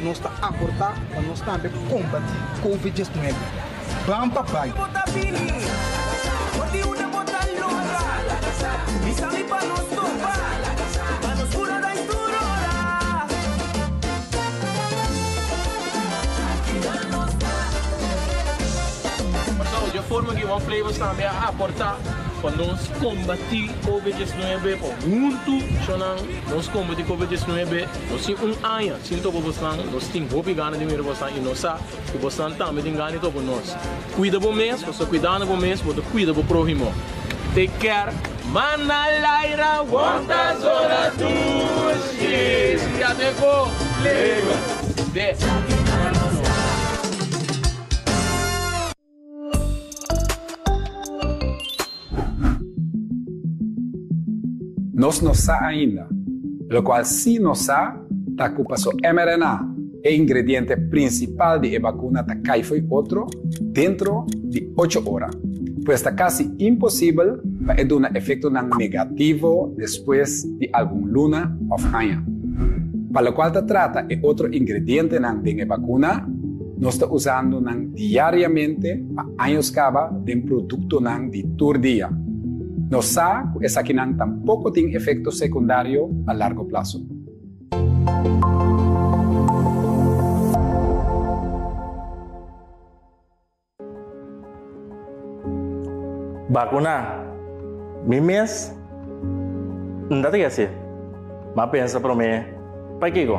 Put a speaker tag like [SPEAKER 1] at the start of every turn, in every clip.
[SPEAKER 1] nos ta aportá pa nos tambe kombatí Covid 19. Ban pa bai!
[SPEAKER 2] Dje forma ki One Flavors tambe a aportá pa nos kombatí Covid 19 pa huntu shownan nos kombatí Covid 19. Nos tin un aña sin topa bosnan, nos tin hopi gana di mira bosnan i nos sa ku bosnan tambe tin gana di topa nos. Kuida bo mes, pasobra kuidando bo mes bo ta kuida bo próhimo. Take care. Manda laira wòrta zona dushi. Ya te ko. De.
[SPEAKER 3] Nos no sa ainda. Locual sí nos sa ta cu paso mRNA, e ingrediente principal di e vacuna ta cay fo'i otro dentro di ocho ora. Pues ta casi imposibel pa e duna efectonan negativo despues di algun luna of aña. Pa locual ta trata e otro ingredientenan den e vacuna, Nos ta usando nan diariamente pa años caba den productonan di tur dia. Nos sa cu esakinan tampoco tin efecto secundario a largo plazo.
[SPEAKER 4] Bakuná mi mes? N ta ta hasi. M'a pensa promé, Pakiko?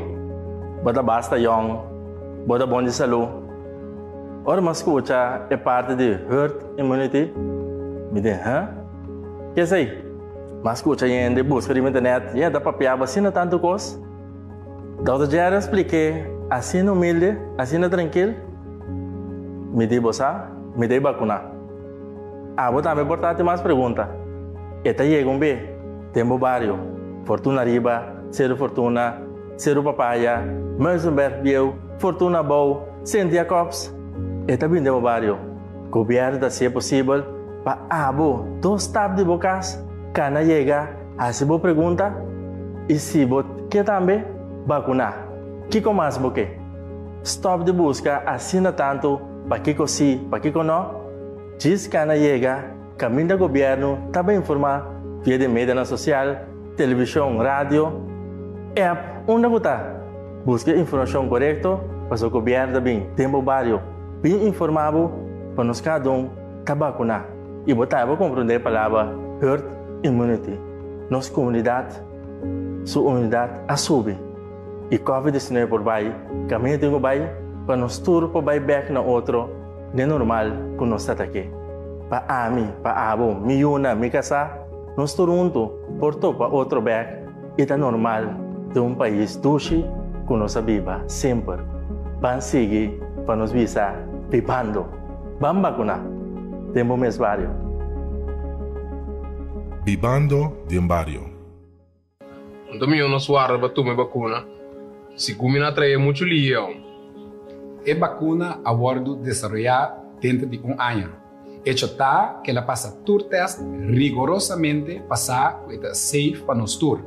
[SPEAKER 4] Bo ta basta yòn, bo ta bon di salú. Ora m'a skucha e parti di herd immunity, mi di, Hë? Ke esei? M'a skucha hende buska riba internet, i e ta papiaba asina tantu kos. Dòkter Jerry a splik'é asina humilde, asina trankil, Mi di bo sa, mi ta e bakuná. Abo tambe por ta hasi mas pregunta. E ta yega un be den bo bario, Fortuna Riba, Seru Fortuna, Seru Papaya, Muizenberg Bieu, Fortuna Abou, Sint Jacobs. E ta bin den bo bario. Gobièrnu ta hasié posibel pa abo dos stap di bo kas kana yega hasi bo pregunta i si bo ke tambe bakuná. Kiko mas bo ke? Stòp di buska asina tantu pakiko si, pakiko nò. Djis kana yega kaminda gobièrnu ta bai informá via di medianan sosial, televishon, radio, app, unda ku ta. Buska informashon korekto pasobra gobièrnu ta bin den bo bario bin informá bo pa nos kada un ta bakuná i bo ta bo komprondé e palabra herd immunity. Nos komunidat su unidat a subi i Covid 19 por bai kaminda tin ku bai pa nos tur por bai bèk na otro den normal ku nos ta ta ke. Pa ami, pa abo, mi yuna, mi kasá, nos tur huntu por topa otro bèk i ta normal den un pais dushi ku nos a biba semper. Ban sigui pa nos bisa bibando. Ban bakuná den bo mes bario.
[SPEAKER 5] Bibando den bario.
[SPEAKER 6] Anto mihó nos warda pa tuma e bakuna, sigun mi no a trae muchu lion.
[SPEAKER 3] E bakuna a wòrdu desaroyá denter di un aña. Echo ta ku el a pasa tur tèst rigorosamente pa sa ku e ta safe pa nos tur.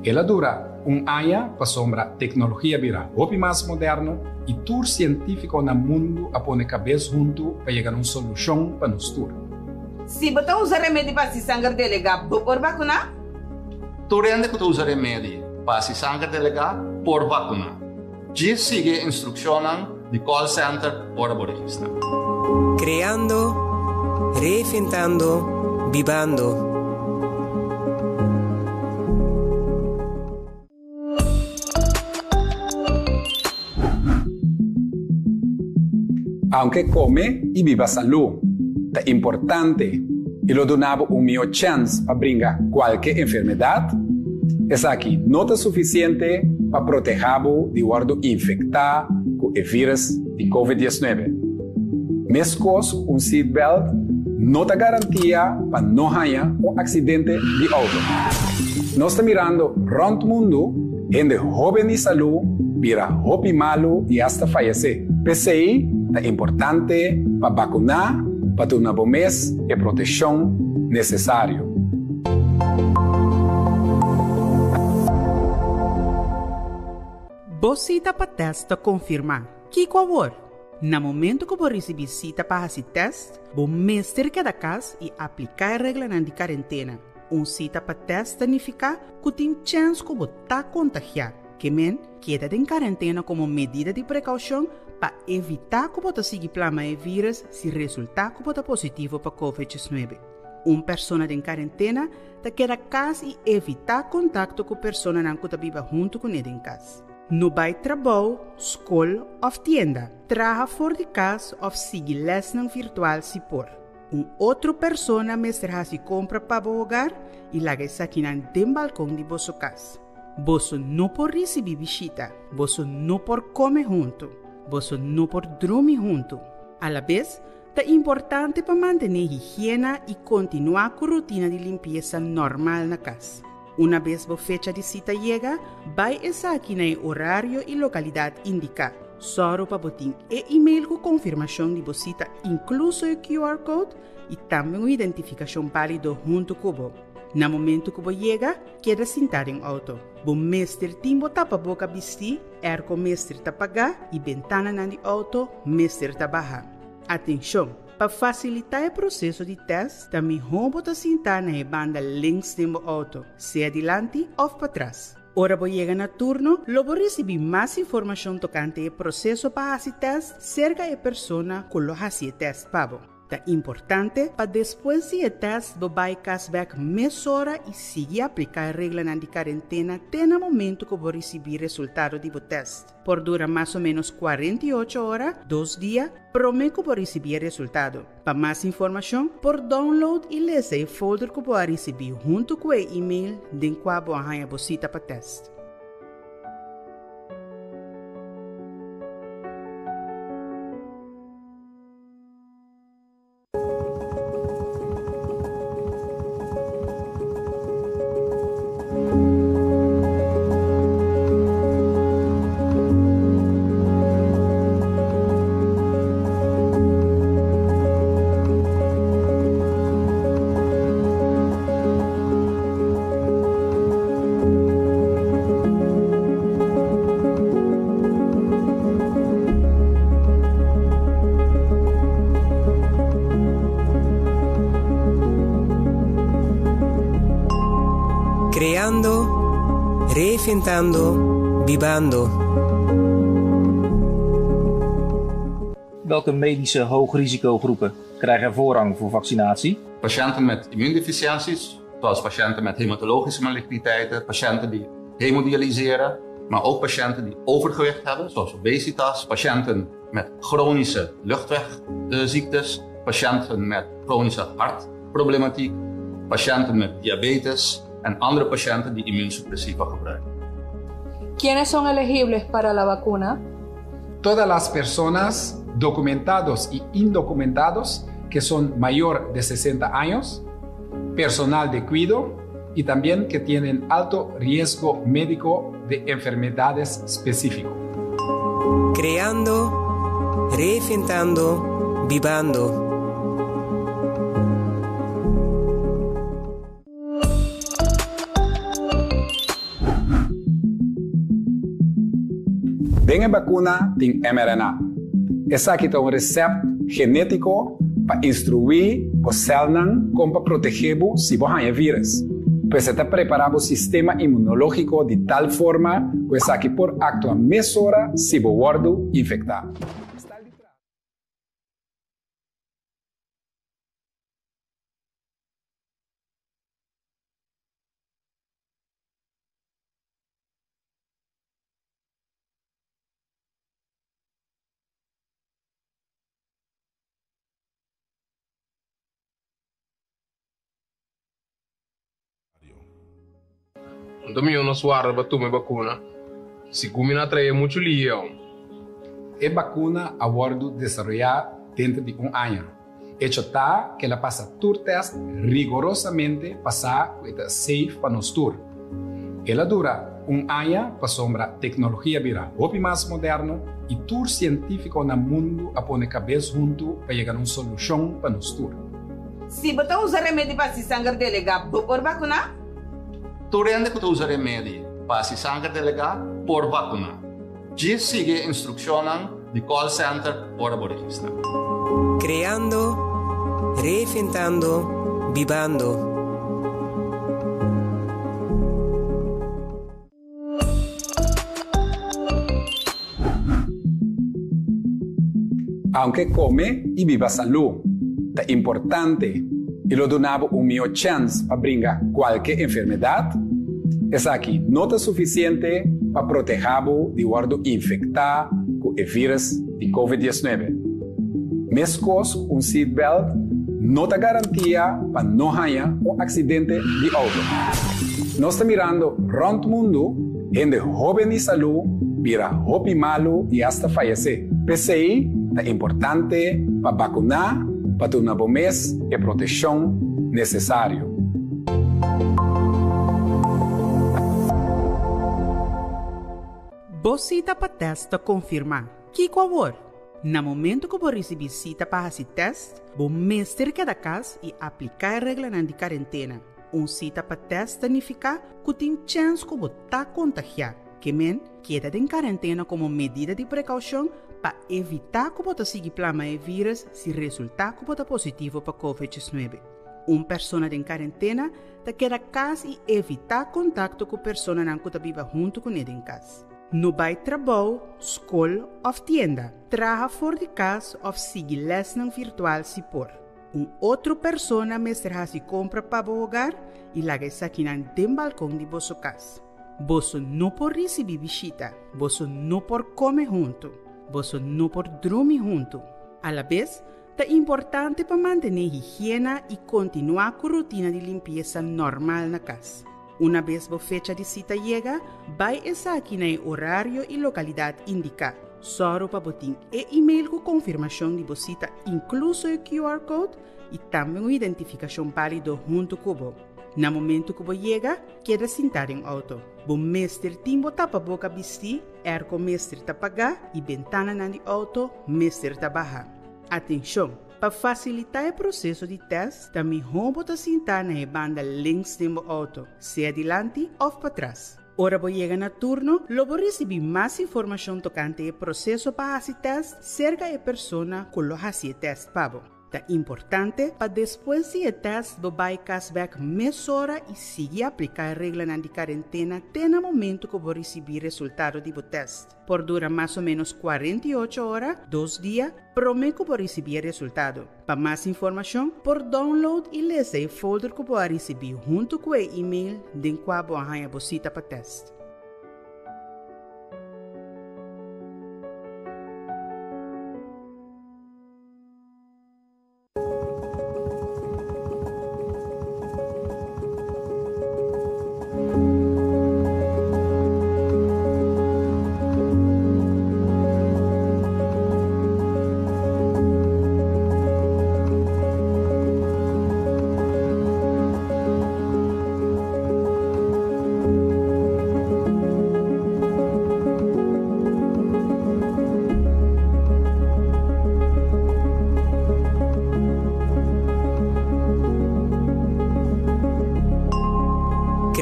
[SPEAKER 3] El a dura un aña pasobra teknologia bira hopi mas moderno i tur sientífiko na mundu a pone kabes huntu pa yega na un solushon pa nos tur.
[SPEAKER 7] Si bo ta usa remedi pa hasi sanger delegá, bo por bakuná?
[SPEAKER 8] Tur hende ku ta usa remedi pa hasi sanger delegá por vakuná. Djis sigui e instrukshonnan di call center ora bo registrá.
[SPEAKER 9] Kreando, reinventando, bibando.
[SPEAKER 3] Aunke kome i biba salú ta importante i lo duna bo un mihó chèns pa bringa kualke enfermedat, esaki no ta sufisiente pa protehá bo di wòrdu infektá ku e vírus di Covid 19. Meskos ku un seatbelt no ta garantia pa no haña un aksidente di outo. Nos ta mirando rònt mundu hende hóben di salú bira hopi malu i asta fayesé. P'esei ta importante pa bakuná pa duna bo mes e proteshon nesesario.
[SPEAKER 10] Bo sita pa tèst ta konfirmá. Kiko awor? Na momento ku bo risibí sita pa hasi tèst, bo mester keda kas i apliká e reglanan di karentena. Un sita pa tèst ta nifiká ku tin chèns ku bo ta kontagiá. Ke men, keda den karentena komo medida di prekoushon pa evitá ku bo ta sigui plama e vírùs si resultá ku bo ta positivo pa Covid 19. Un persona den karentena ta keda kas i evitá kontakto ku personanan ku ta biba huntu kuné den kas. No bai trabou, skol òf tienda. Traha for di kas òf sigui lèsnan virtual si por. Un otro persona mester hasi kompra pa bo hogar i laga esakinan den balkon di boso kas. Boso no por risibí bishita. Boso no por kome huntu. Boso no por drumi huntu. Alabes, Ta importante pa mantené higiena i kontinuá ku rutina di limpiesa normal na kas. Una bes bo fecha di sita yega, bai esaki na e orario i lokalidat indiká. Sòru pa bo tin e email ku konfirmashon di bo sita inkluso e QR code i tambe un identifikashon bálido huntu ku bo. Na momentu ku bo yega, keda sintá den outo. Bo mester tin bo tapaboka bistí, airco mester ta pagá i bentananan di outo mester ta bahá. Atenshon! Pa fasilitá e proseso di tèst, ta mihó bo ta sintá na e banda links den bo outo, sea dilanti òf patras. Ora bo yega na turno, lo bo risibí mas informashon tokante e proseso pa hasi tèst serka e persona ku lo hasi e tèst pa bo. Ta importante pa despues di e tèst bo bai kas bèk mesora i sigui apliká e reglanan di karentena te na momentu ku bo risibí resultado di bo tèst. Por dura mas o ménos 48 ora, dos dia, promé ku bo risibí e resultado. Pa mas informashon, por download i lesa e folder ku bo a risibí huntu ku e email den kua bo a haña bo sita pa tèst.
[SPEAKER 9] Creando, reinventando, bibando.
[SPEAKER 11] Welke medische hoogrisicogroepen krijgen voorrang voor vaccinatie?
[SPEAKER 8] Patiënten met immuundeficiënties, zoals patiënten met hematologische maligniteiten, patiënten die hemodialyseren, maar ook patiënten die overgewicht hebben, zoals obesitas, patiënten met chronische luchtwegziektes, patiënten met chronische hartproblematiek, patiënten met diabetes en andere patiënten die immuunsuppressiva gebruiken.
[SPEAKER 12] ¿Quiénes son elegibles para la vacuna?
[SPEAKER 3] Todas las personas documentados y indocumentados que son mayor de 60 años, personal de cuido y también que tienen alto riesgo médico de enfermedades específico.
[SPEAKER 9] Creando, reinventando, bibando.
[SPEAKER 3] Den e bakuna tin mRNA. Esaki ta un resèpt genétiko pa instruí bo sèlnan kon pa protegé bo si bo haña e vírùs. Pues e ta prepará bo sistema inmunológiko di tal forma ku esaki por aktua mesora si bo wòrdu infektá.
[SPEAKER 6] Anto mihó nos warda pa tuma e bakuna, sigun mi no a trae muchu lion.
[SPEAKER 3] E bakuna a wòrdu desaroyá denter di un aña. Echo ta ku el a pasa tur tèst rigorosamente pa sa ku e ta safe pa nos tur. El a dura un aña pasobra teknologia bira hopi mas moderno i tur sientífiko na mundu a pone kabes huntu pa yega na un solushon pa nos tur.
[SPEAKER 7] Si bo ta usa remedi pa hasi sanger delegá, bo por bakuná?
[SPEAKER 8] Tur hende ku ta usa remedi pa hasi sanger delegá por bakuná. Djis sigui e instrukshonnan di call center ora bo registrá.
[SPEAKER 9] Kreando, reinventando, bibando.
[SPEAKER 3] Aunke kome i biba salú ta importante i lo duna bo un mihó chèns pa bringa kualke enfermedat, esaki no ta sufisiente pa protehá bo di wòrdu infektá ku e vírus di Covid 19. Meskos ku un seatbelt no ta garantia pa no haña un aksidente di outo. Nos ta mirando rònt mundu hende hóben di salú bira hopi malu i asta fayesé. P'esei ta importante pa bakuná pa duna bo mes e proteshon nesesario.
[SPEAKER 10] Bo sita pa tèst ta konfirmá. Kiko awor? Na momento ku bo risibí sita pa hasi tèst, bo mester keda kas i apliká e reglanan di karentena. Un sita pa tèst ta nifiká ku tin chèns ku bo ta kontagiá. Ke men, keda den karentena komo medida di prekoushon pa evitá ku bo ta sigui plama e vírùs si resultá ku bo ta positivo pa Covid 19. Un persona den karentena ta keda kas i evitá kontakto ku personanan ku ta biba huntu kuné den kas. No bai trabou, skol òf tienda. Traha for di kas òf sigui lèsnan virtual si por. Un otro persona mester hasi kompra pa bo hogar i laga esakinan den balkon di boso kas. Boso no por risibí bishita. Boso no por kome huntu. Boso no por drumi huntu. Alabes, ta importante pa mantené higiena i kontinuá ku rutina di limpiesa normal na kas. Una bes bo fecha di sita yega, bai esaki na e orario i lokalidat indiká. Sòru pa bo tin e email ku konfirmashon di bo sita inkluso e QR code i tambe un identifikashon bálido huntu ku bo. Na momentu ku bo yega, keda sintá den outo. Bo mester tin bo tapaboka bistí, airco mester ta pagá i bentananan di outo mester ta bahá. Atenshon! Pa fasilitá e proseso di tèst, ta mihó bo ta sintá na e banda links den bo outo, sea dilanti òf patras. Ora bo yega na turno, lo bo risibí mas informashon tokante e proseso pa hasi tèst serka e persona ku lo hasi e tèst pa bo. Ta importante pa despues di e tèst bo bai kas bèk mesora i sigui apliká e reglanan di karentena te na momentu ku bo risibí resultado di bo tèst. Por dura mas o ménos 48 ora, dos dia, promé ku bo risibí e resultado. Pa mas informashon, por download i lesa e folder ku bo a risibí huntu ku e email den kua bo a haña bo sita pa tèst.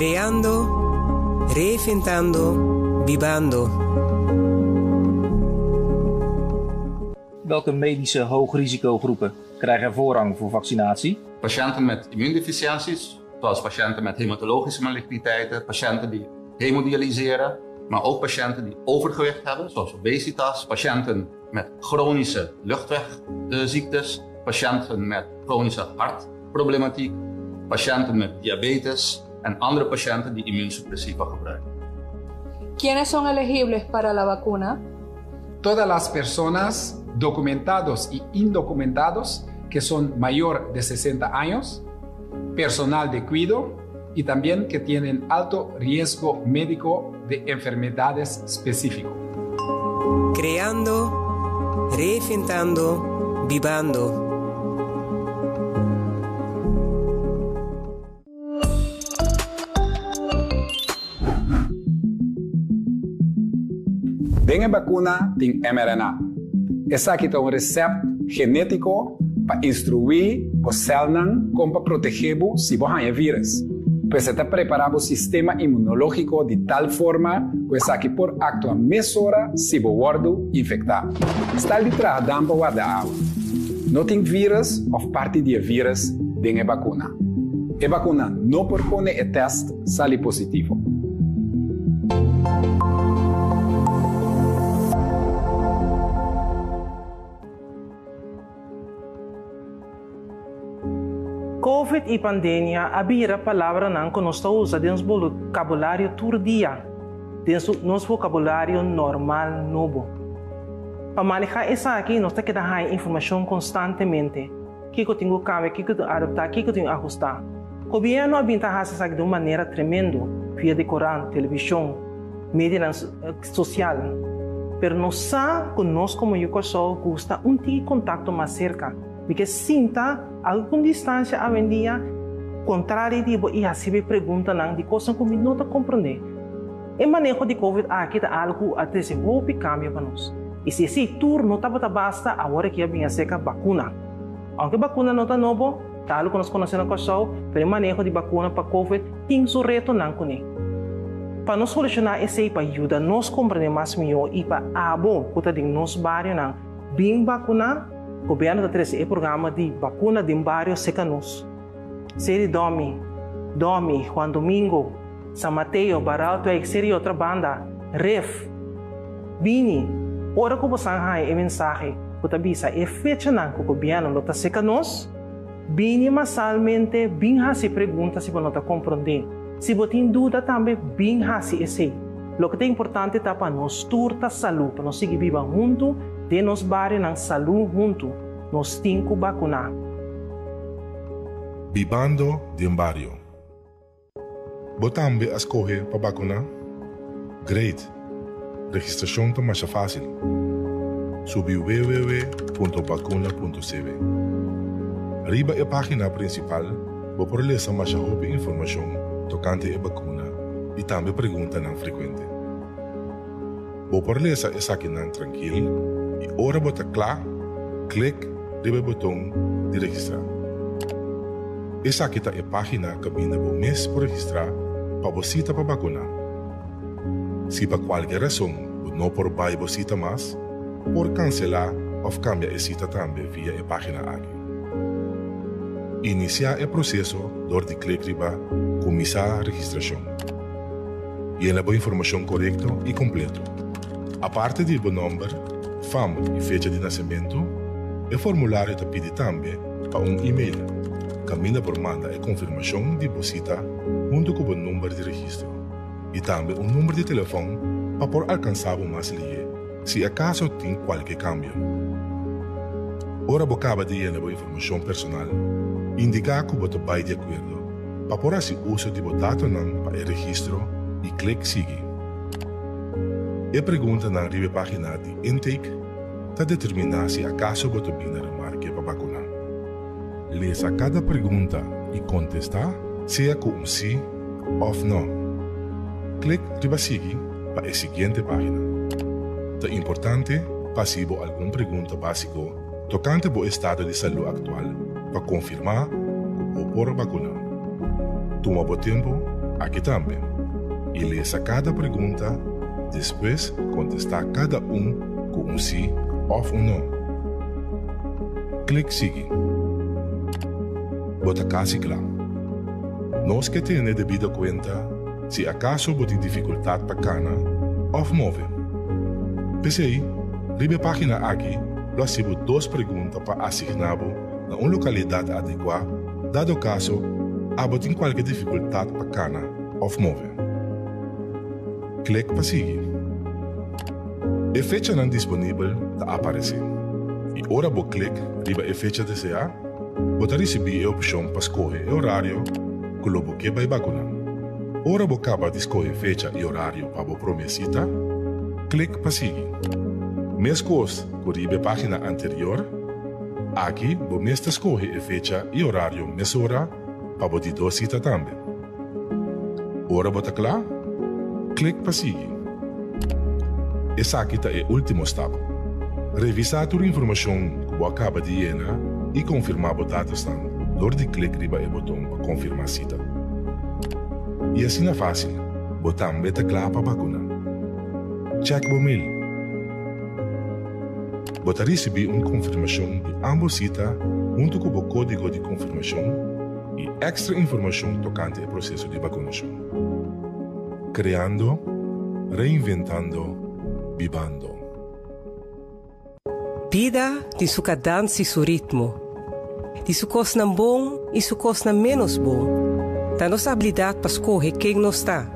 [SPEAKER 9] Creando, reinventando, bibando.
[SPEAKER 11] Welke medische hoogrisicogroepen krijgen voorrang voor vaccinatie?
[SPEAKER 8] Patiënten met immuundeficiënties, zoals patiënten met hematologische maligniteiten, patiënten die hemodialyseren, maar ook patiënten die overgewicht hebben, zoals obesitas, patiënten met chronische luchtwegziektes, patiënten met chronische hartproblematiek, patiënten met diabetes en andere patiënten die immuunsuppressiva gebruiken.
[SPEAKER 12] ¿Quiénes son elegibles para la vacuna?
[SPEAKER 3] Todas las personas documentados y indocumentados que son mayor de 60 años, personal de cuido y también que tienen alto riesgo médico de enfermedades específico.
[SPEAKER 9] Creando, reinventando, bibando.
[SPEAKER 3] Den e bakuna tin mRNA. Esaki ta un resèpt genétiko pa instruí bo sèlnan kon pa protegé bo si bo haña vírùs. Pues e ta prepará bo sistema inmunológiko di tal forma ku esaki por aktua mesora si bo wòrdu infektá. Stal di traha dam pa warda awa. No tin vírus òf parti di e vírus den e bakuna. E bakuna no por pone e tèst sali positivo.
[SPEAKER 13] Covid i pandemia a bira palabranan ku nos ta usa den nos bokabulario tur dia, den nos vokabulario normal nobo. Pa manehá esaki nos ta keda haña informashon konstantemente, kiko tin ku kambia, kiko tin ku adaptá, kiko tin ku ahustá. Gobièrnu a bin ta hasi esaki di un manera tremendo via di korant, televishon, medianan sosial. Pero nos sa ku nos komo yu Kòrsou gusta un tiki kontakto mas serka. Mi ke sinta algun distansia awendia kontrali di bo i hasi mi preguntanan di kosnan ku mi no ta komprondé. E maneho di covid aki ta algu ku a trese hopi kambio pa nos. I si esei tur no tabata basta, awor aki a bin aserka bakuna. Ounke bakuna no ta nobo, ta algu ku nos konosé na Kòrsou, pero e maneho di bakuna pa covid tin su retonan kuné. Pa nos solushoná esei, pa yuda nos komprendé mas mihó i pa abo ku ta den nos barionan bin bakuná, Gobierno ta trece e programa di vacuna den bario seca nos. Seri Domi, Domi, Juan Domingo, San Mateo, Baraltwijk, Seri Otrabanda, Rif. Bini, ora cu bosan haya e mensahe cu ta bisa e fechanan cu gobierno lo ta seca nos, bini masalmente bin haci pregunta si bo no ta compronde. Si bo tin duda tambe bin haci esey. Loke ta importante ta pa nos tur ta salú, pa nos sigui biba huntu den nos barionan salú huntu. Nos tin ku bakuná.
[SPEAKER 5] Bibando den bario. Bo tambe a skohe pa bakuná? Great! Registrashon ta masha fásil. Subi www.bakuna.cw. Riba e página prinsipal bo por lesa masha hopi informashon tokante e bakuna i tambe preguntanan frekuente. Bo por lesa esakinan trankil i ora bo ta kla, klik riba e boton di registrá. Esaki ta e página kaminda bo mes por registrá pa bo sita pa bakuná. Si pa kualke rason bo no por bai bo sita mas, por kanselá òf kambia e sita tambe via e página aki. Inisiá e proseso dor di klik riba Kuminsá registrashon. Yena bo informashon korekto i kompleto. Aparte di bo nòmber, fam i fecha di nasementu, e formulario ta pidi tambe pa un e-mail kaminda por manda e konfirmashon di bo sita huntu ku bo number di registro i tambe un number di telefòn pa por alkansá bo mas lihé si akaso tin kualke kambio. Ora bo kaba di yena bo informashon personal, indiká ku bo ta bai di akuerdo pa por hasi uso di bo datonan pa e registro i klik Sigui. E preguntanan riba e página di intake ta determiná si akaso bo ta bini na remarke pa bakuná. Lesa kada pregunta i kontestá sea ku un sí òf nò. Klik riba Sigui pa e siguiente página. Ta importante pa hasi bo algun pregunta básiko tokante bo estado di salú aktual pa konfirmá ku bo por bakuná. Tuma bo tempu aki tambe i lesa kada pregunta, despues kontestá kada un ku un sí òf un nò. Klik Sigui. Bo ta kasi kla. Nos ke tene debido kuenta si akaso bo tin difikultat pa kana òf move. P'esei, riba e página aki lo hasi bo dos pregunta pa asigná bo na un lokalidat adekuá dado kaso abo tin kualke difikultat pa kana òf move. Klik pa sigui. E fechanan disponibel ta aparesé i ora bo klik riba e fecha deseá, bo ta risibí e opshon pa skohe e orario ku lo bo ke bai bakuná. Ora bo kaba di skohe fecha i orario pa bo promé sita, klik pa sigui. Meskos ku riba e página anterior, aki bo mes ta skohe e fecha i orario mesora pa bo di dos sita tambe. Ora bo ta kla, klik pa sigui. Esaki ta e último stap. Revisá tur informashon ku bo a kaba di yena i konfirmá bo datosnan dor di klik riba e boton pa konfirmá sita. I asina fásil, bo tambe ta kla pa bakuná. Chèk bo mail. Bo ta risibí un konfirmashon di ambos sita huntu ku bo kódigo di konfirmashon i èkstra informashon tokante e proseso di bakunashon. Kreando, reinventando, bibando.
[SPEAKER 9] Bida tin su kadans i su ritmo. Di su kosnan bon i su kosnan ménos bon. Ta nos abilidat pa skohe ken nos ta,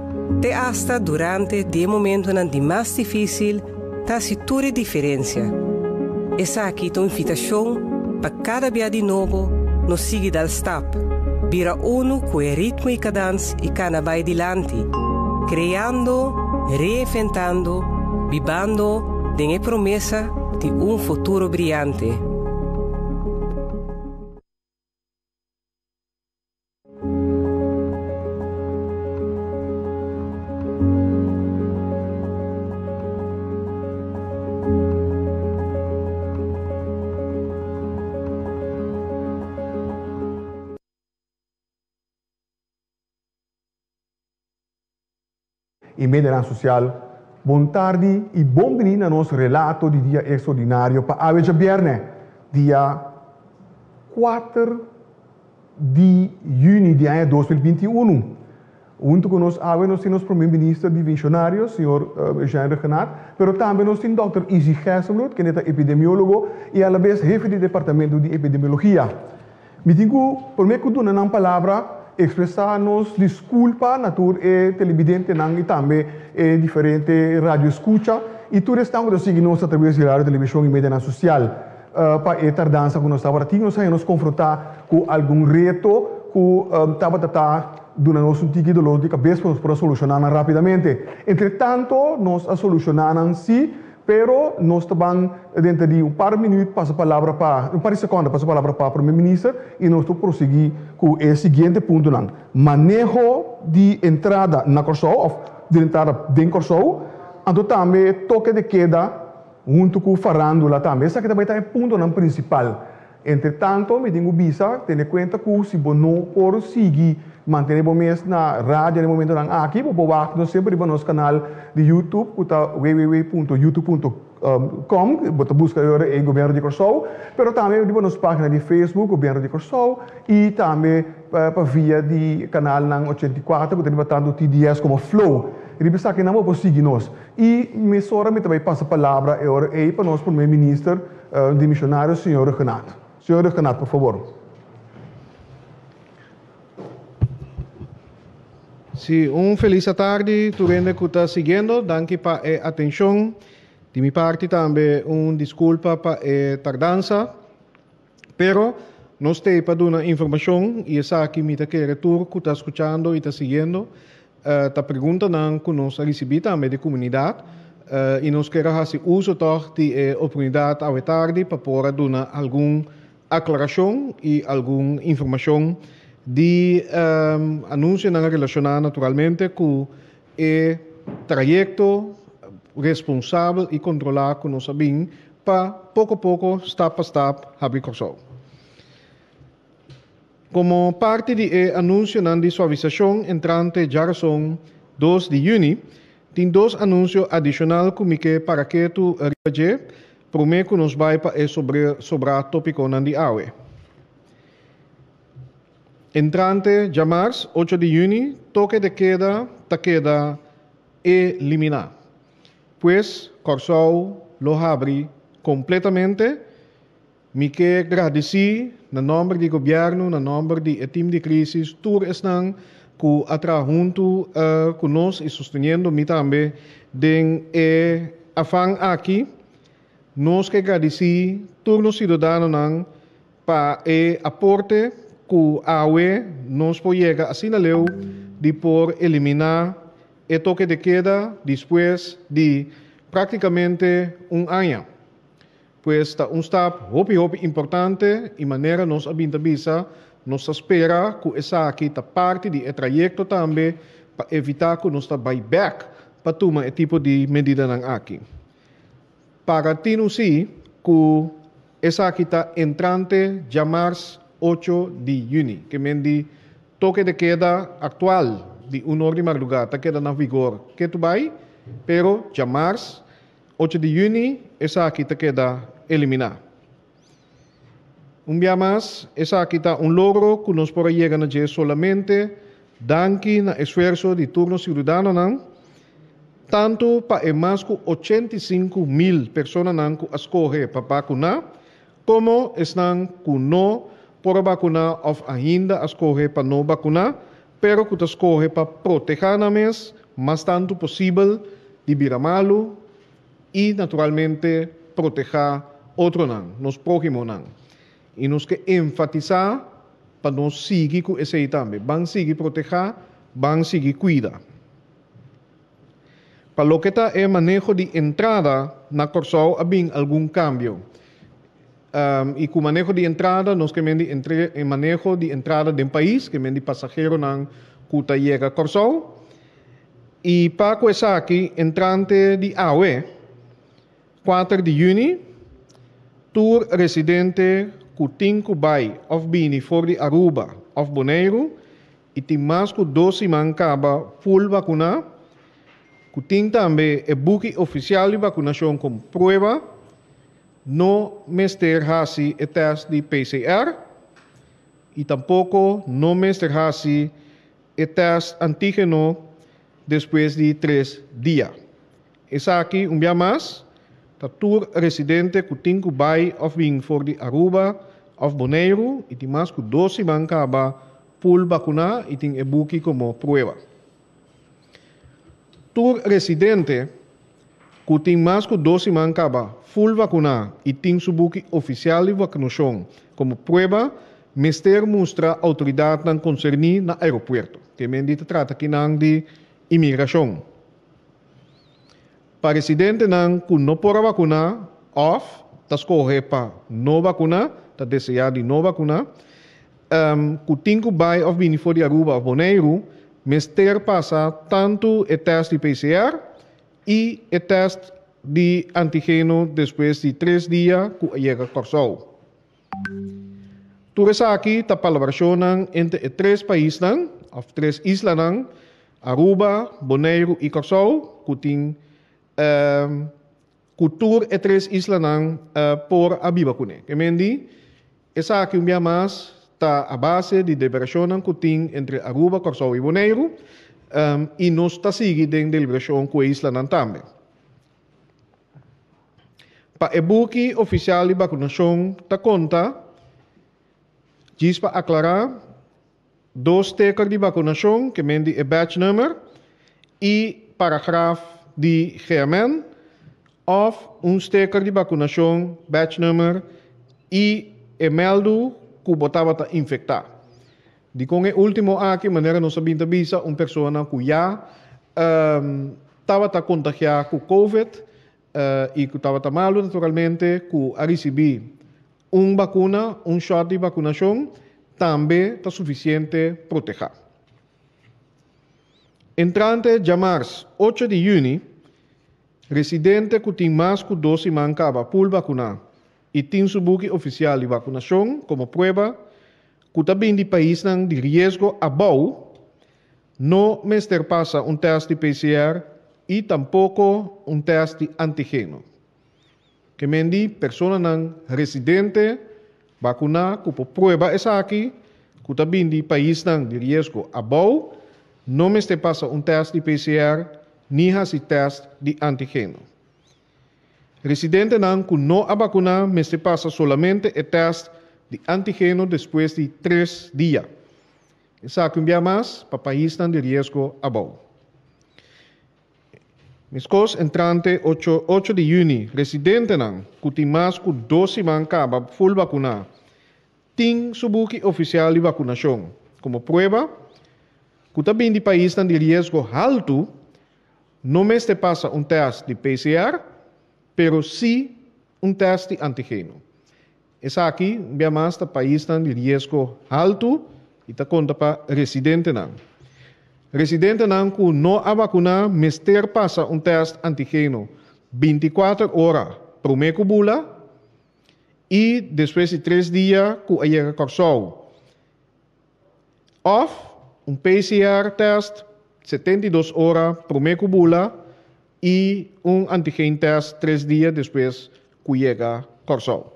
[SPEAKER 9] te asta durante di e momentonan di mas difísil ta hasi tur e diferensia. Esaki ta un invitashon pa kada bia di nobo nos sigui dal stap, bira unu ku e ritmo i kadans i kana bai dilanti, kreando, reinventando, bibando den e promesa di un futuro briante.
[SPEAKER 14] I medianan sosial, bon tardi i bon bini na nos relato di dia ekstraordinario pa awe djabièrnè, dia kuater di yüni di aña 2021. Huntu ku nos awe nos tin nos Prome Minister divisionario, señor Eugène Rhuggenaath, pero tambe nos tin dòkter Izzy Gerstenbluth, kende ta epidemiólogo i alabes hefe di departamento di epidemiologia. Mi tin ku, promé ku duna nan palabra, ekspresá nos diskulpa na tur e televidentenan i tambe e diferente radioeskucha i tur esnan ku ta sigui nos atraves di radio, televishon i medianan sosial pa e tardansa ku nos tabata tin. Nos haña nos konfrontá ku algun reto ku tabata ta duna nos un tiki dolor di kabes pa nos por a solushoná nan rápidamente. Entretanto nos a solushoná nan sí. Pero nos ta ban denter di un par minuut pasa palabra pa, un par di seconda pasa palabra pa Prome Minister y nos ta prosegui cu e siguiente puntonan, Maneho di entrada na Corsou of di entrada den Corsou, anto tambe toke de keda hunto cu farandula tambe. Esaki ta bay ta e puntonan principal. Entre tanto mi tin cu bisa, tene cuenta cu si bo no por sigui mantene bo mes na radio na e momentonan aki, bo por wak nos semper riba nos canal di YouTube cu ta www.youtube.com, bo ta busca e ora ei Gobierno di Corsou, pero tambe riba nos pagina di Facebook Gobierno di Corsou y tambe pa via di canalnan 84 cu ta riba tanto TDS como Flow. Riba esakinan bo por sigui nos. Y mesora mi ta bay pasa palabra e ora ei pa nos Primer Minister, Dimisionario señor Rhuggenaath. Señor Rhuggenaath, por favor.
[SPEAKER 15] Sí, un felis atardi tur hende ku ta siguiendo. Danki pa e atenshon. Di mi parti tambe un diskulpa pa e tardansa. Pero nos t'ei pa duna informashon i esaki mi ta kere tur ku ta skuchando i ta siguiendo ta preguntanan ku nos a risibí tambe di komunidat i nos kier a hasi uso tòg di e oportunidat awe tardi pa por a duna algun aklarashon i algun informashon di anunsionan relashoná naturalmente ku e trayekto responsabel i kontrolá ku nos a bin pa poko poko, stap pa stap, habri Kòrsou. Komo parti di e anunsionan di suavisashon entrante djarason dos di yüni, tin dos anunsio adishonal ku mi ke para ketu riba dje promé ku nos bai pa e sobrá tópikonan di awe. Entrante djamars ocho di yüni, toke de keda ta keda eliminá. Pues Kòrsou lo habri kompletamente. Mi ke gradisí na nòmber di gobièrnu, na nòmber di e tim di krísis, tur esnan ku a traha huntu ku nos i sosteniendo mi tambe den e afan aki. Nos ke gradisí tur nos siudadanonan pa e aporte ku awe nos por yega asina leu di por eliminá e toke de keda despues di práktikamente un aña. Pues ta un stap hopi hopi importante y manera nos a bin ta bisa, nos ta spera cu esaki ta parti di e trayecto tambe pa evita cu nos ta bay bek pa tuma e tipo di medidanan aki. Paga tinu si cu esaki ta entrante djamars ocho di juni, ke men di toke de keda actual. di un or di mardugá ta keda na vigor ketu bai, pero djamars, ocho di yüni, esaki ta keda eliminá. Un bia mas, esaki ta un logro ku nos por a yega na dje solamente danki na esfuerso di tur nos siudadanonan, tantu pa e mas ku 85,000 personanan ku a skohe pa bakuná, komo esnan ku no por a bakuná òf ainda a skohe pa no bakuná, pero ku ta skohe pa protehá nan mes mas tantu posibel di bira malu i naturalmente protehá otronan, nos próhimonan. I nos ke enfatisá pa nos sigui ku esei tambe. Ban sigui protehá, ban sigui kuida. Pa loke ta e maneho di entrada na Kòrsou a bin algun kambio. I ku maneho di entrada nos ke men di e maneho di entrada den pais, ke men di pasaheronan ku ta yega Kòrsou. I pa ku esaki entrante di awe, kuater di yüni, tur residente ku tin ku bai òf bini for di Aruba òf Boneiru i tin mas ku dos siman kaba ful bakuná, ku tin tambe e buki ofisial di bakunashon komo prueba, no mester hasi e tèst di PCR i tampoko no mester hasi e tèst antígeno despues di tres dia. Esaki, un bia mas, ta tur residente ku tin ku bai òf bin for di Aruba òf Boneiru i tin mas ku dos siman kaba ful bakuná i tin e buki komo prueba. Tur residente ku tin mas ku dos siman kaba ful vakuná i tin su buki ofisial di vakunashon komo prueba mester mustra outoridatnan konserní na aeropuerto. Te men di ta trata kinan di imigrashon. Pa residentenan ku no por a vakuná òf ta skohe pa no vakuná, ta deseá di no vakuná, ku tin ku bai òf bini for di Aruba òf Boneiru mester pasa tantu e tèst di PCR i e tèst di antigeno despues di tres dia ku a yega Kòrsou. Tur esaki ta palabrashonnan entre e tres paisnan òf tres islanan, Aruba, Boneiru i Kòrsou, ku tin ku tur e tres islanan por a biba kuné. Ke men di, esaki un bia mas ta a base di deliberashonnan ku tin entre Aruba, Kòrsou i Boneiru i nos ta sigui den deliberashon ku e islanan tambe. Pa e buki ofisial di bakunashon ta konta, djis pa aklará, dos steker di bakunashon, ke men di e batch number, i paragraf di GMN, òf un steker di bakunashon, batch number, i e mèldu ku bo tabata infektá. Dikon e último aki, manera nos a bin ta bisa, un persona ku ya tabata kontagiá ku covid i ku tabata malu naturalmente, ku a risibí un bakuna, un shòt di bakunashon, tambe ta sufisiente protehá. Entrante djamars ocho di yüni, residente ku tin mas ku dos siman kaba pul bakuná i tin su buki ofisial di bakunashon komo prueba, ku ta bin di paisnan di riesgo abou no mester pasa un tèst di PCR i tampoko un tèst di antigeno. Ke men di personanan residente bakuná ku por prueba esaki ku ta bin di paisnan di riesgo abou no mester pasa un tèst di PCR ni hasi tèst di antigeno. Residentenan ku no a bakuná mester pasa solamente e tèst di antigeno despues di tres dia. Esaki un bia mas pa paisnan di riesgo abou. Meskos entrante ocho ocho di yüni residentenan ku tin mas ku dos siman kaba ful bakuná tin su buki ofisial di bakunashon komo prueba ku ta bin di paisnan di riesgo haltu No mester pasa un tèst di PCR, pero sí un tèst di antigeno. Esaki un bia mas ta paisnan di riesgo haltu i ta konta pa residentenan. Residentenan ku no a bakuná mester pasa un tèst antigeno 24 ora promé ku bula i despues di tres dia ku a yega Kòrsou. Òf un PCR tèst. 72 ora promé ku bula i un antigen test tres dia despues ku yega Kòrsou.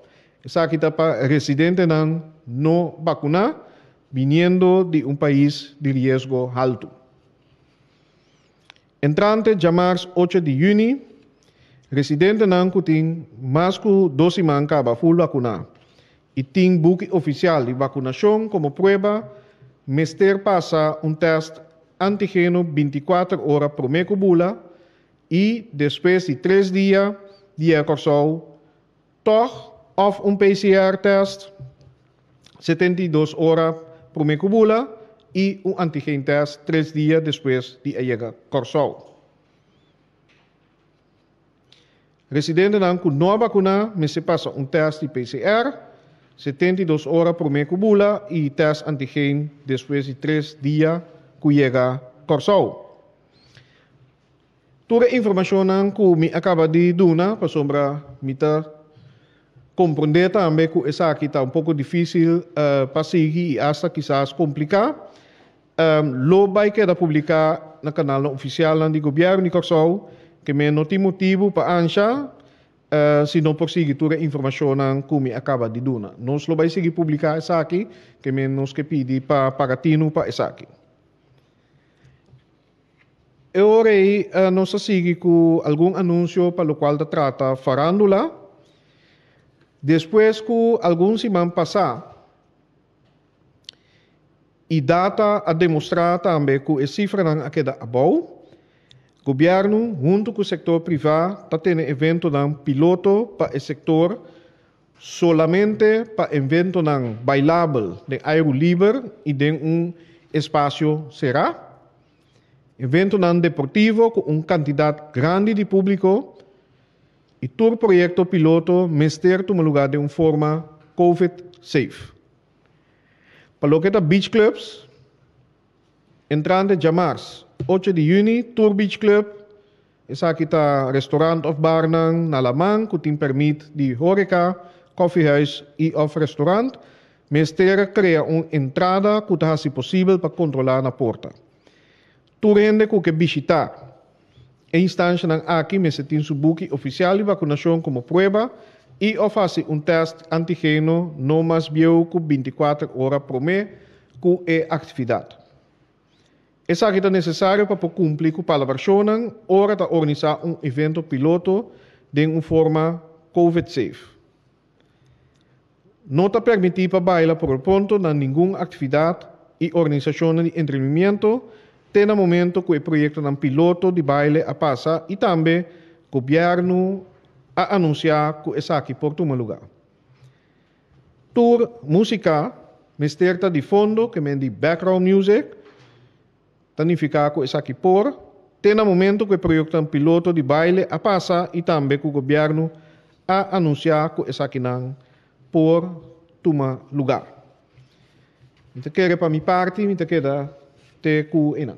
[SPEAKER 15] Esaki ta pa residentenan no bakuná biniendo di un pais di riesgo haltu. Entrante djamars ocho di yüni, residentenan ku tin mas ku dos siman kaba ful bakuná i tin buki ofisial di bakunashon komo prueba mester pasa un tèst antigeno bintikuater ora promé ku bula i despues di tres dia di yega Kòrsou tòg òf un PCR tèst 72 ora promé ku bula i un antigen tèst tres dia despues di a yega Kòrsou. Residentenan ku no a bakuná mester pasa un tèst di PCR 72 ora promé ku bula i tèst antigen despues di tres dia ku yega Kòrsou. Tur e informashonnan ku mi a kaba di duna, pasobra mi ta komprondé tambe ku esaki ta un poko difísil pa sigui i asta kisas kompliká, Lo bai keda publiká na kanalnan ofisialnan di Gobièrnu di Kòrsou ke men no tin motibu pa ansha si no por sigui tur e informashonnan ku mi a kaba di duna. Nos lo bai sigui publiká esaki ke men nos ke pidi pa paga tinu pa esaki. E ora ei nos a sigui ku algun anunsio pa lokual ta trata farándula. Despues ku algun siman pasá, E data a demostrá tambe ku e sifranan a keda abou. Gobièrnu huntu ku sektor privá ta tene eventonan piloto pa e sektor solamente pa eventonan bailabel den airu liber i den un espasio será, eventonan deportivo ku un kantidat grandi di públiko i tur proyekto piloto mester tuma lugá den un forma covid-safe. Pa loke ta beach clubs, entrante djamars ocho di yüni tur beach club, esaki ta restaurant òf barnan na laman ku tin pèrmit di hóreka, kòfiehuis i òf restaurant, mester krea un entrada ku ta hasi posibel pa kontrolá na porta. Tur hende ku ke bishitá e instanshanan aki mester tin su buki ofisial di vakunashon komo prueba i òf hasi un tèst antigeno no mas bieu ku bintikuater ora promé ku e aktividat. Esaki ta nesesario pa por kumpli ku palabrashonnan ora ta organisá un evento piloto den un forma covid-safe. No ta permití pa baila por lo pronto na ningun aktividat i organisashonnan di entrenimiento te na momento ku e proyektonan piloto di baile a pasa i tambe gobièrnu a anunsiá ku esaki por tuma lugá. Tur músika mester ta di fondo, ke men di background music, Ta nifiká ku esaki por, te na momento ku e proyektonan piloto di baile a pasa i tambe ku gobièrnu a anunsiá ku esakinan por tuma lugá. Mi ta kere pa mi parti mi ta keda te ku einan.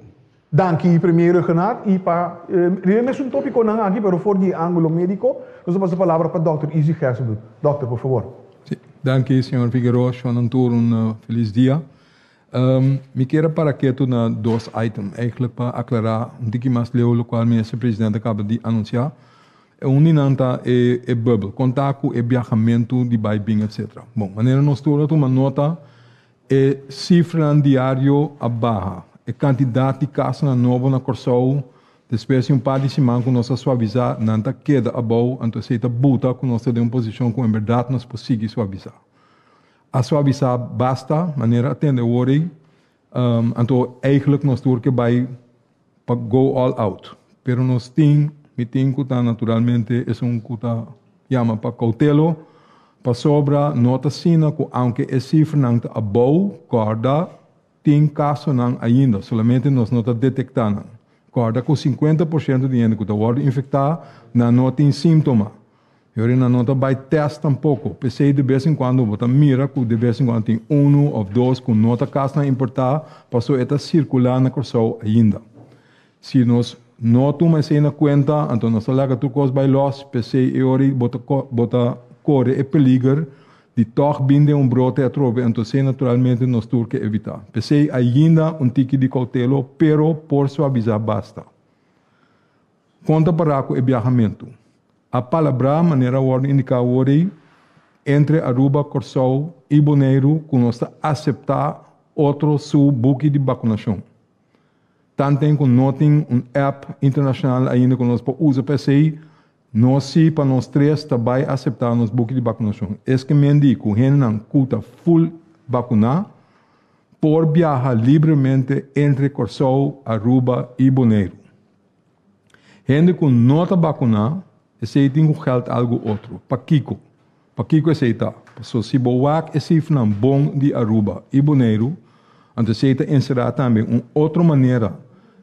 [SPEAKER 14] Danki Premier Rhuggenaath i pa riba e mesun tópikonan aki pero for di e ángulo médiko nos ta pasa palabra pa Dòkter Izzy Gerstenbluth. Dòkter por fabor.
[SPEAKER 16] Sí, danki señor Figueroa, shon tur un felis dia. Mi kier a para ketu na dos item, eigenlijk pa aclara un tiki mas leu locual Minister President a caba di anuncia. E un di nan ta e e bubbel, con ta cu e biahamento di bay bin etc. Bon, manera nos tur a tuma nota, e cifranan diario a baha. E cantidad di casonan nobo na Corsou despues di un par di siman cu nos a suaviza, nan ta keda abou, anto esey ta buta cu nos ta den un posicion cu en berdad nos por sigui suaviza. A suavisá basta, manera a tende awor ei, anto eigenlijk nos tur ke bai pa go all out. Pero nos tin, mi tin ku ta naturalmente esun ku ta yama pa koutelo, pasobra no ta asina ku aunke e sifranan ta abou, kòrda tin kasonan ainda, solamente nos no ta detektá nan. Kòrda ku 50% di hende ku ta wòrdu infektá, nan no tin síntoma. E ora nan no ta bai tèst tampoko. P'esei de bes en kuando bo ta mira ku de bes en kuando tin unu òf dos ku no ta kasnan importá pasobra e ta sirkulá na Kòrsou ainda. Si nos no tuma esei na kuenta, anto nos ta laga tur kos bai lòs. P'esei e ora ei bo ta bo ta kore e peliger di tòg bin den un brote atrobe, anto esei naturalmente nos tur ke evitá. P'esei ainda un tiki di koutelo, pero por suavisá basta. Kon ta pará ku e biahamentu? A palabrá, manera a wòrdu indiká awor ei, entre Aruba, Kòrsou i Boneiru ku nos ta aseptá otro su buki di bakunashon. Tanten ku no tin un app internashonal ainda ku nos por usa pa esei, nos si pa nos tres ta bai aseptá nos buki di bakunashon. Es ke men di ku hendenan ku ta ful bakuná por biaha libremente entre Kòrsou, Aruba i Boneiru. Hende ku no ta bakuná, esei tin ku gèld algu otro. Pakiko? Pakiko esei ta? Paso si bo wak e sifranan bon di Aruba i Boneiru, anto esei ta enserá tambe un otro manera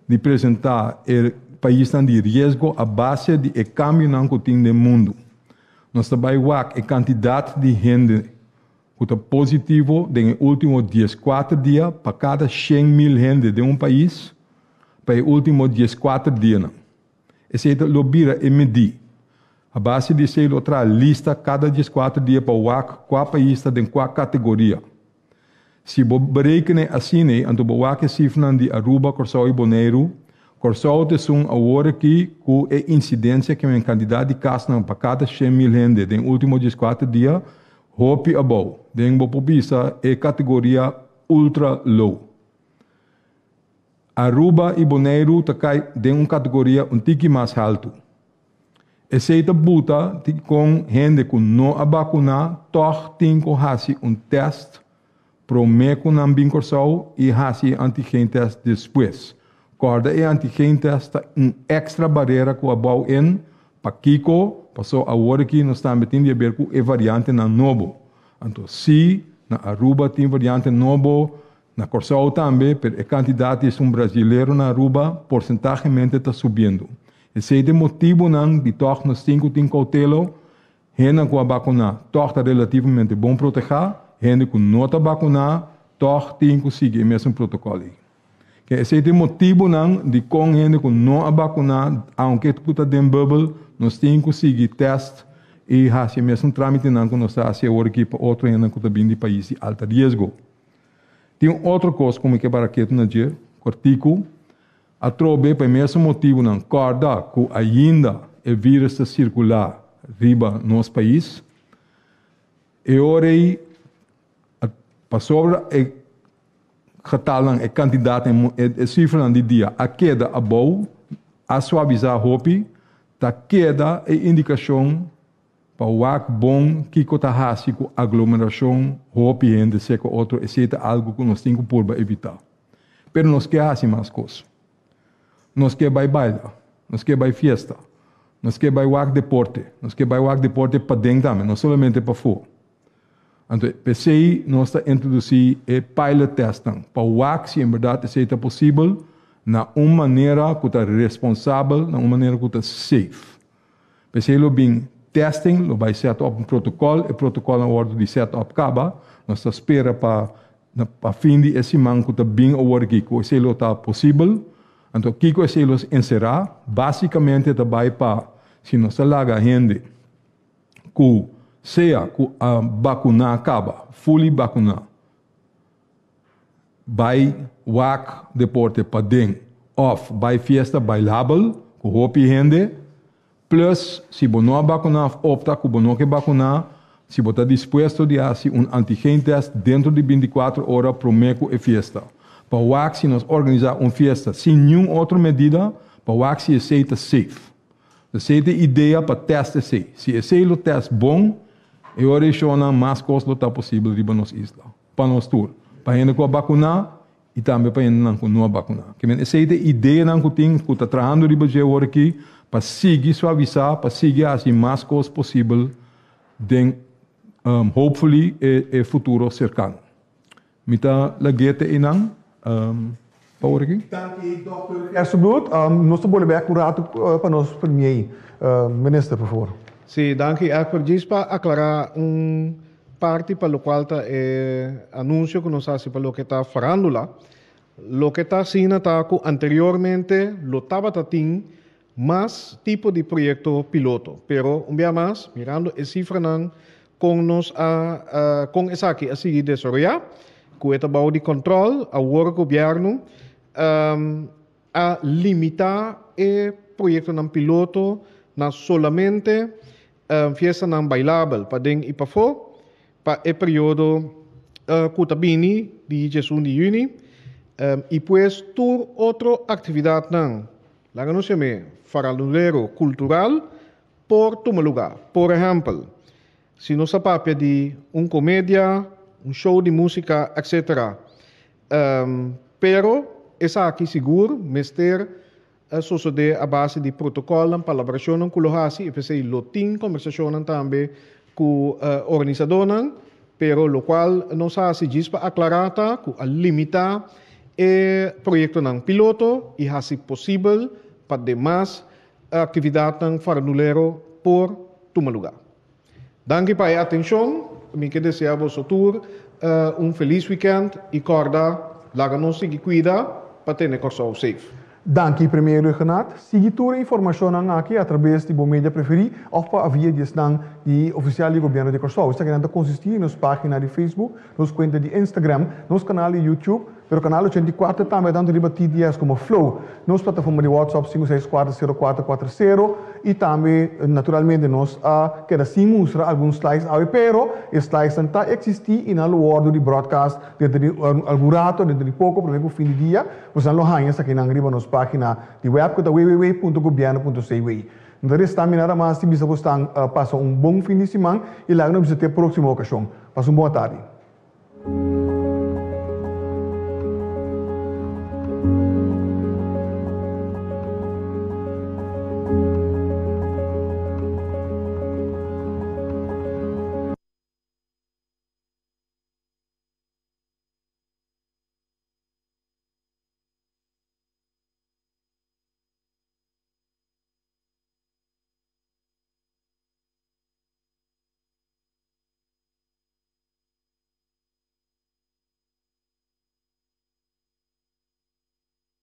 [SPEAKER 16] di presentá e paisnan di riesgo a base di e kambionan ku tin den mundu. Nos ta bai wak e kantidat di hende ku ta positivo den e último dieskuater dia pa kada 100.000 hende den un pais pa e último 14 dianan. Esei ta lo bira e medí. A base di esei lo traha lista kada 14 dia pa wak kua pais ta den kua kategoria. Si bo bereken'é asin'ei, anto bo wak e sifranan di Aruba, Kòrsou i Boneiru, Kòrsou ta esun awor aki ku e insidensia ke men kantidat di kasnan pa kada 100.000 hende den último 14 dia hopi abou, den bo por bisa e kategoria ultra low. Aruba i Boneiru ta kai den un kategoria un tiki mas haltu. Esei ta buta kon hende ku no a bakuná tòg tin ku hasi un tèst promé ku nan bin Kòrsou i hasi e antigentèst despues. Kòrda e antigentèst ta un èkstra barera ku a bou in. Pakiko? Pasó awor aki nos tambe tin di haber ku e variantenan nobo. Anto sí, na Aruba tin variante nobo, na Kòrsou tambe, pero e kantidat di esun brazilero na Aruba porsentahemente ta subiendo. Esei ta e motibunan di tòg nos tin ku tin koutelo, hendenan ku a bakuná tòg ta relativamente bon protehá, hende ku no ta bakuná tòg tin ku sigui e mesun protokòl ei. Ke esei ta e motibunan di kon hende ku no a bakuná, aunke ku ta den bùbel, nos tin ku sigui tèst i hasi e mesun trámitenan ku nos ta hasi awor aki pa otro hendenan ku ta bin di pais di alta riesgo. Tin un otro kos ku mi ke para ketu na dje, kòrtiku, atrobe pa e mesun motibunan kòrda ku ainda e vírus ta sirkulá riba nos pais. E ora ei, pasobra e getalnan, e kantidatnan, e sifranan di dia a keda abou, a suavisá hopi, ta keda e indikashon Pa wak bon kiko ta hasi ku aglomerashon, hopi hende seka otro, esei ta algu ku nos tin ku purba evitá. Pero nos ke hasi mas kos. Nos ke bai baila, nos ke bai fiesta, nos ke bai wak deporte, nos ke bai wak deporte paden tambe, no solamente pafó. Anto p'esei nos ta introdusí e pilot testnan, pa wak si en bèrdat esei ta posibel na un manera ku ta responsabel, na un manera ku ta safe. P'esei lo bin testing, lo bai set up un protocol, e protocolnan a wordo di set up caba, nos ta spera pa pa fin di e siman cu ta bin awor aki cu esei lo ta posibel. Anto kico esei lo encera? Basicamente ta bai pa si nos ta laga hende cu sea cu a bacuna caba, fully bacuna, Bai wak deporte paden of bai fiesta bailabel ku hopi hende. Plus, si bo no a bakuná of opta ku bo no ke bakuná, si bo ta dispuesto di hasi un antigeentest dentro di 24 ora promé ku e fiesta. Pa wak si nos organisá un fiesta sin niun otro medida, pa wak si esei ta safe. Esei ta e idea pa test esei. Si esei lo test bon, e ora ei shownan mas kos lo ta posibel riba nos isla. Pa nos tur. Pa hende ku a bakuná i tambe pa hendenan ku no a bakuná. Ke men esei ta e ideanan ku tin ku ta trahando riba dje awor aki pa sigui suavisá, pa sigui hasi mas kos posibel den hopefully e futuro serkano. Mi ta lag'é te einan pa awor aki.
[SPEAKER 14] Danki Dòkter Gerstenbluth. Nos ta bolbe bek un ratu pa nos premier. Minister, por favor.
[SPEAKER 15] Sí, danki Egbert. Djis pa aklará un parti pa lokual ta e anunsio ku nos hasi pa loke ta farándula. Loke ta asina ta ku anteriormente lo tabata tin mas tipo di proyekto piloto, pero un bia mas mirando e sifranan. kon nos a kon esaki a sigui desaroyá, ku e ta bou di kòntròl, awor gobièrnu a limitá e proyektonan piloto na solamente fiestanan bailabel paden i pafó pa e periodo ku ta bini di 11 di yüni i pues tur otro aktividatnan, laga nos yam'é farandulero kultural, por tuma lugá. Por ehèmpel, si nos ta papia di un komedia, un show di músika, etc. Pero esaki sigur mester sosodé a base di protokòlnan, palabrashonnan ku lo hasi i p'esei lo tin kombersashonnan tambe ku organisadónan, pero lokual nos hasi djis pa aklará ta ku a limitá e proyektonan piloto i hasi posibel pa demas Aktividatnan farandulero por tuma lugá. Danki pa e atenshon, mi ke desea boso tur un felis wikènt i kòrda laga nos sigui kuida pa tene Kòrsou safe.
[SPEAKER 14] Danki Premier Rhuggenaath. Sigui tur e informashonnan aki atrabes di bo media preferí òf pa via di esnan di ofisial di Gobièrnu di Kòrsou. Esakinan ta konsistí di nos página di Facebook, nos kuenta di Instagram, nos kanal di YouTube, Pero Canal 84 tambe tanto riba TDS como Flow. Nos plataforma di WhatsApp 5640440 y tambe naturalmente nos a keda sin mustra algun slides awe pero e slidesnan ta existi y nan lo wordo di broadcast dentro di algun rato, dentro di poco prome cu fin di dia bosonan lo haya esakinan riba nos pagina di web cu ta www.gobierno.cw. No ta resta mi nada mas di bisa bosnan pasa un bon fin di siman y laga nos bisa te proximo ocasion. Pasa un bon atardi.